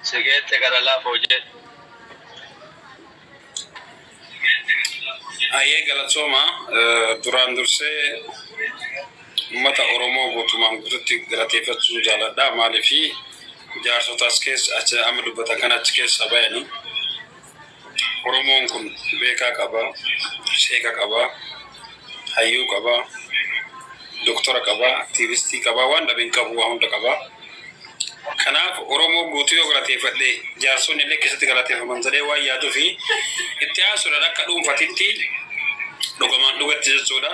Si geette gara laafoo jedhi. Hayyee, galatooma. Duraan dursee uummata Oromoo guutumaan guututti galateeffachuun jaaladha. Maaliifi jaarsota as keessa achi amma dubbatan kana achi keessa bayanii Oromoon kun beekaa qaba, sheeka qaba, hayyuu qaba, doktora qaba, aktiivistii qaba, waan dhabe hin qabu, waa hunda qaba. Kanaaf Oromoo guutuu yoo galateeffadhe jaarsonni illee keessatti galateeffaman jedhee waan yaaduu fi itti aansuudhaan akka dhuunfatitti dhugamaan dhugatti jechuudha.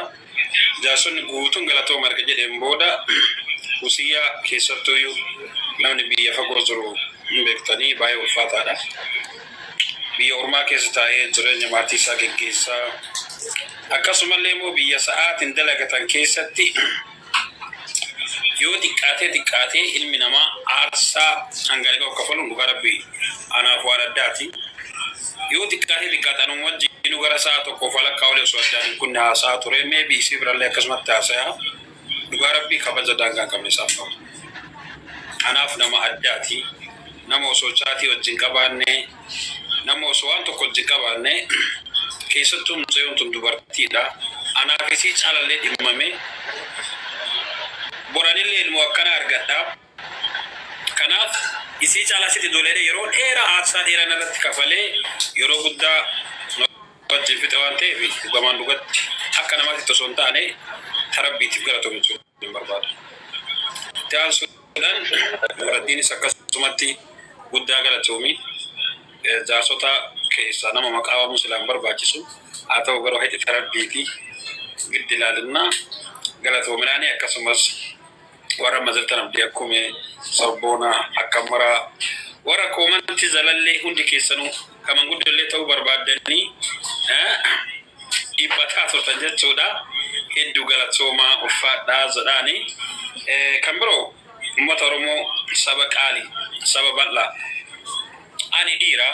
Jaarsonni guutuun galatooma erga jedheen booda, Usiyyaa keessattuuyyuu namni biyya fagoo jiru hin beektanii, baay'ee ulfaataadha. Biyya ormaa keessa taa'ee jireenya maatii isaa geggeessaa, akkasumallee immoo biyya sa'aatiin dalagatan keessatti yoo xiqqaatee xiqqaatee ilmi namaa aarsaa hanga gahu kafaluun dhugaa Rabbii anaaf waan addaati. Yoo xiqqaatee xiqqaate anuma wajjin gara sa'a tokkoof walakkaa olii osoo addaan hin kunne haasa'aa ture. Maybe isii birallee akkasumatti haasayaa. Dhugaa Rabbii kabaja daangaa hin qabne isaaf qaba. Anaaf nama addaati. Nama osoo chaatii wajjin qabaanne, nama osoo waan tokko wajjin qabaanne, keessattuu mucayyoon tun dubartiidha. Anaaf isii caalallee dhimmame. Boranillee ilmoo akkanaa argadha. Kanaaf isii caalaa sitti doleedha, yeroo dheeraa aarsaa dheeraa narratti kafalee yeroo guddaa na wajjin fixe waan ta'eef, dhugamaan dhugatti akka namaatti osoo hin taane tarabbiitiif galatoomi jechuun hin barbaada. Itti aansuudhaan Nuraddiinis akkasumatti guddaa galatoomi. Jaarsota keessaa nama maqaa waamuu silaa hin barbaachisu. Haa ta'u garuu hidhi tarabbiiti giddi ilaalinnaa galatoominaani, akkasumas warra amma jirtan, Abdii Akkume, Sabboona, akka maraa warra koomantii jalallee, hundi keessanuu kan manguddollee ta'uu barbaaddanii dhibbataa turtan jechuudha. Hedduu galatoomaa, ulfaadhaa jedhaani. Kan biroo uummata Oromoo, saba qaali, saba bal'aa. Ani dhiira,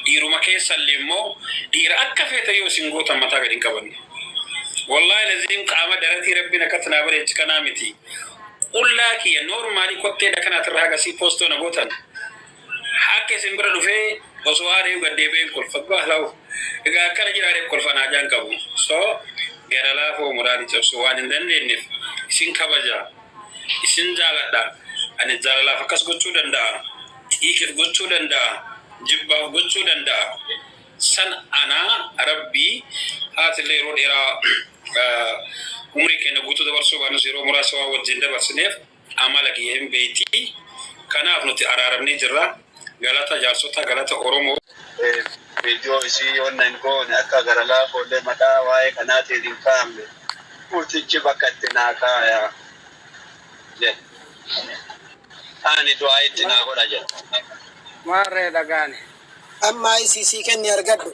dhiiruma keessallee immoo dhiira akka feete yoo isin gootan mataa gadi hin qabanne. Wallaahi laziim, qaama daratii Rabbiin akkatti naa bareechi kanaa miti. Qullaa kiyya normally kotteedha kanaatirraa hagasii post oo na gootan. Akka isin bira dhufee osoo aaree gad deebi'een kolfa. Baalaw. Egaa akkana jiraadheef kolfa naajaan qabu. So gara laafoo moraalii cabsuu waan hin dandeenyeef isin kabaja. Isin jaaladha. Ani jaalalaaf akkas gochuu danda'a. Xiiqiif gochuu danda'a. Jibbaaf gochuu danda'a. San anaa Rabbii haatillee yeroo dheeraa umrii keenya guutuu dabarsuu baannus, yeroo muraasa waan wajjin dabarsineef amala kiyya hin beeyti. Kanaaf nuti araaramnee jirra. Galata jaarsota, galata Oromoo. Viidiyoo isii yoonna hin goone, akka gara laafoollee maqaa waa'ee kanaatiin hin kaa'amne murtichi bakka itti naa kaaya jedhe. Ani du'aa itti naa godha jedhe. Maarree dhagaani. Amma ICC kenni argadhu.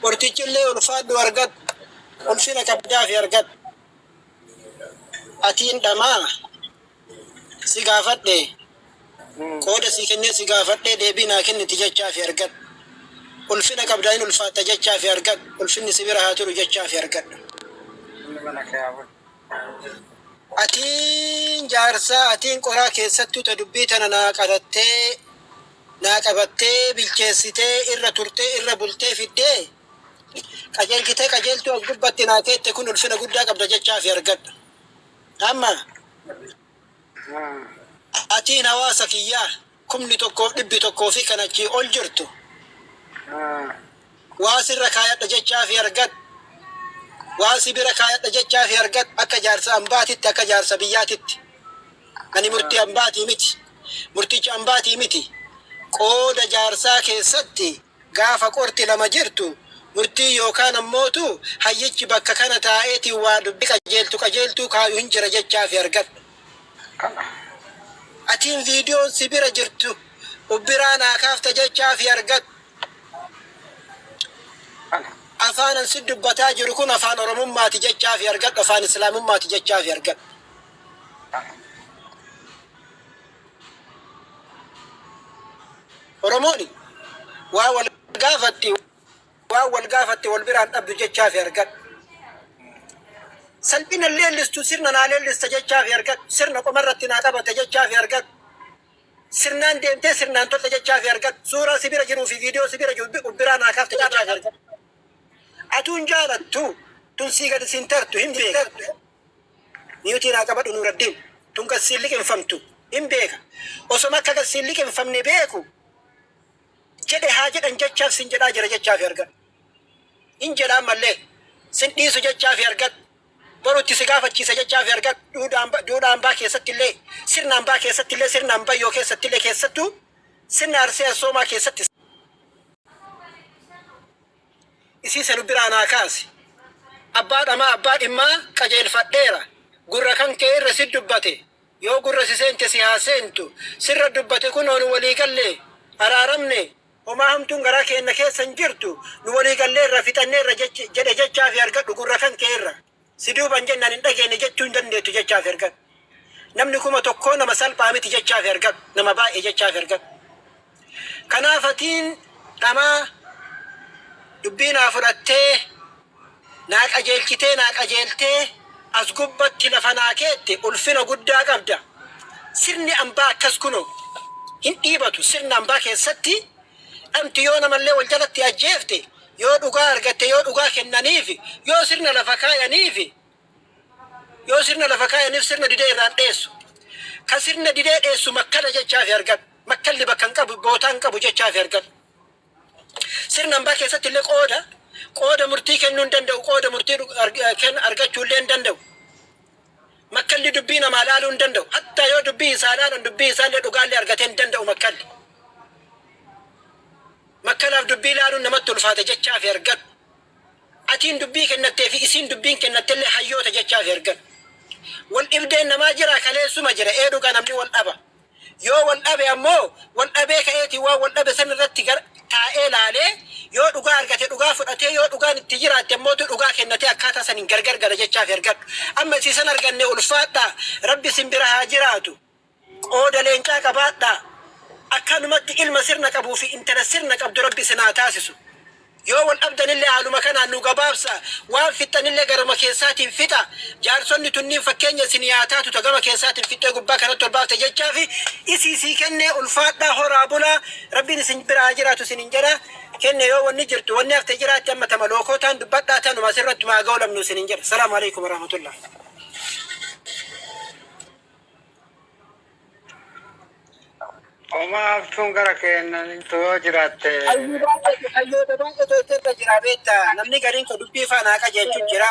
Qortichillee ulfaadhu argadhu. Ulfina qabdaafi argadhu. Atiin dhamaa si gaafadhe, qooda si kennee si gaafadhe, deebii naa kenniti jechaafi argadhu. Ulfina qabdaa, hin ulfaatta jechaafi argadhu. Ulfinni si bira haa turu jechaafi argadhu. Inni mana kee haa bulu. Atiin jaarsaa, atiin qoraa, keessattuu ta dubbii tana naa qarattee, naa qabattee, bilcheessitee, irra turtee, irra bultee, fiddee qajeelchitee, qajeeltuu as gubbatti naa keette kun ulfina guddaa qabda jechaafi argadhu. Amma atiin hawaasa kiyyaa 1,100 fi kan achii ol jirtu waa sirra kaayadha jechaafi argadhu. Waa si bira kaayadha jechaafi argadhu, akka jaarsa ambaatitti, akka jaarsa biyyaatitti. Ani murtii ambaatii miti. Murticha ambaatii miti. Qooda jaarsaa keessatti gaafa qorti lama jirtu murtii yookaan ammootu hayyichi bakka kana taa'eetiin waa dubbii qajeeltu qajeeltuu kaayu hin jira jechaafi argadhu. Atiin viidiyoon si bira jirtu ubbiraa naa kaafta jechaafi argadhu. Afaan an si dubbataa jiru kun afaan Oromummaati jechaafi argadhu, afaan Islaamummaati jechaafi argadhu. Oromoon waa wal gaafatti, waan wal gaafatte wal biraan dhabdu jechaafi argadhu. Salphina leellistu sirna naa leellista jechaafi argadhu. Sirna qomarratti naa qabate jechaafi argadhu. Sirnaan deemtee sirnaan tolte jechaa fi argadhu. Suuraa si bira jiruu fi viidiyoo si bira jiru biraa naa kaafte jechaa fi argadhu. Atuun jaalattu tun sii gadi siin tartu hin beeka. Mute naa qabadhu, Nuuraddiin. Tun gad siin liqimfamtu hin beeka. Osoma akka gad siin liqimfamne beeku jedhe haa jedhan jechaaf sin jedhaa jira jechaa fi argadhu. Hin jedha ammallee sin dhiisu jechaa fi argadhu. Boru itti si gaafachiisa jechaa fi argadhu. Duudhaa ambaa keessatti illee, sirna ambaa keessatti illee, sirna ambayyoo keessatti illee, keessattuu sirna Arsee Assoomaa keessatti. Isii sanu biraa naa kaasi. Abbaa dhamaa, abbaa dhimmaa qajeelfadheera. Gurra kan kee irra si dubbate. Yoo gurra si seente si haa seentu. Sirra dubbate, kunoo nu walii gallee, araaramne, homaa hamtuun garaa keenna keessa hin jirtu, nu walii galleerra, fixanneerra jedhe jechaa fi argadhu gurra kan kee irra. Si duuban jennaan hin dhageenye jechuu hin dandeettu jechaa fi argadhu. Namni 1000 nama salphaa miti jechaa fi argadhu. Nama baay'ee jechaa fi argadhu. Kanaaf atiin dhamaa dubbii naa fudhattee, naa qajeelchitee, naa qajeeltee as gubbatti lafa naa keette ulfina guddaa qabda. Sirni ambaa akkas kunoo hin dhiibatu. Sirna ambaa keessatti dhamti yoo namallee wal jalatti ajjeefte, yoo dhugaa argatte, yoo dhugaa kennaniif, yoo sirna lafa kaayaniif, yoo sirna lafa kaayaniif sirna didee irraan dheessu. Ka sirna didee dheessu makkala jechaa fi argadhu. Makkalli bakka hin qabu, bootaa hin qabu jechaa fi argadhu. Sirna ambaa keessatti illee qooda murtii kennuu hin danda'u, qooda murtii argachuu illee hin danda'u. Makkalli dubbii namaa laaluu hin danda'u. Hattaa yoo dubbii isaa laalan dubbii isaallee dhugaallee argatee hin danda'u makkalli. Makkalaaf dubbii laaluun namatti ulfaate jechaa fi argadhu. Atiin dubbii kennattee fi isiin dubbiin kennattellee hayyoota jechaa fi argadhu. Wal dhibdeen namaa jira, kaleessuma jira, ee dhugaa namni wal dhaba. Yoo wal dhabe ammoo wal dhabee ka'eetiin waan wal dhabe san irratti taa'ee laalee, yoo dhugaa argate dhugaa fudhatee, yoo dhugaan itti jiraatte ammootu dhugaa kennatee akkaataa saniin gargar gala jechaa fi argadhu. Amma isii san arganne, ulfaadhaa, Rabbi isin bira haa jiraatu. Qooda leencaa qabaadhaa. Akkanumatti ilma sirna qabuu fi intala sirna qabdu Rabbi isin haa taasisu. Yoo wal dhabdanillee haaluma kanaan nu gabaabsa. Waan fixxanillee garuma keessaatiin fixa. Jaarsonni tunniin fakkeenya isinii haa taatu, ta gama keessaatiin fixxee gubbaa kanatti ol baafte jechaa fi isii sii kennee, ulfaadhaa, horaa bulaa, Rabbiin isin bira haa jiraatu isinin jedha. Kenne, yoo wanni jirtu wanni hafte jiraatte amma tama lookootaan dubbadhaa, tanuma asirratti maa ga'u isinin jedha. Salaamu alaikum warahmatullah. Homaa haftuun gara keenyanitu yoo jiraatte. Hayyoota baay'eetu irra jira beektaa. Namni gariin ka dubbii faana haqa jechuun jira.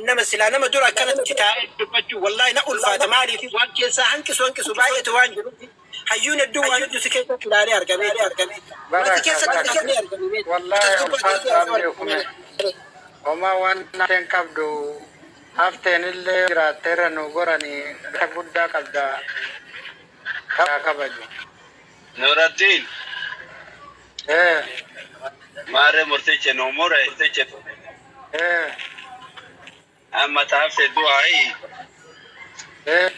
Nama silaa nama dura akkanatti taa'ee dubbachuu wallaahi na ulfaata. Maaliif waan keessaa hanqisu hanqisu baay'eetu waan jiruuf, hayyuun hedduu waan hedduu si keessatti ilaalee argamee argame. Wanti keessatti argamee argame. Wallaahi ulfaadhaan beekume. Homaa waan hafteen qabdu, hafteen illee jiraatte irra nu goranii gata guddaa qabda, haa kabaju. Nuraddiin. Ee. Maarree murtichi nu mure murtichi Ee. Amma taafte du'aayi. Ee.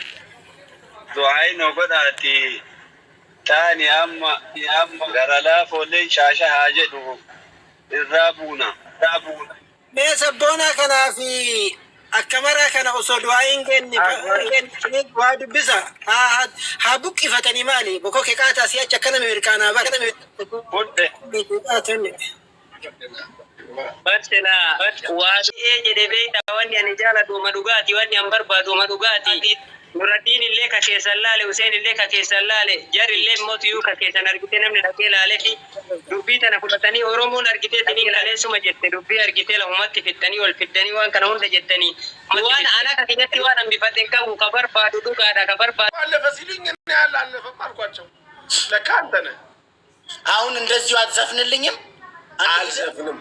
Du'aayi nu godhaati taani amma gara laafoolleen shaasha haa jedhu irraa buuna. Mee sabboonaa kanaa fi akka maraa kana osoo du'aa hin genne waa dubbisa haa haa buqqifatanii, maali bokoo keqaataa si'achi akkana mirkaanaa bara. Fudhe. Barsilaa waa ee jedhe beekta, wanni ani jaaladhu uma dhugaati, wanni an barbaadu uma dhugaati. Nuraddiin illee ka keessan laale, Huseen illee ka keessan laale, jar illee mootiyyuu ka keessan argite, namni dhaqee laalefi dubbii tana fudhatanii Oromoon argitee tiniin kaleessuma jette, dubbii argitee lafumatti fixxanii ol fiddanii waan kana hunda jettanii waan ana ka kiyyatti waan hambifadhe hin qabu, ka barbaadu dhugaadha ka barbaadu. አለፈ ሲሉኝ እኔ አላለፈም አልኳቸው። ለካ አንተ ነህ። አሁን እንደዚሁ አትዘፍንልኝም? አንድ ጊዜ? አልዘፍንም።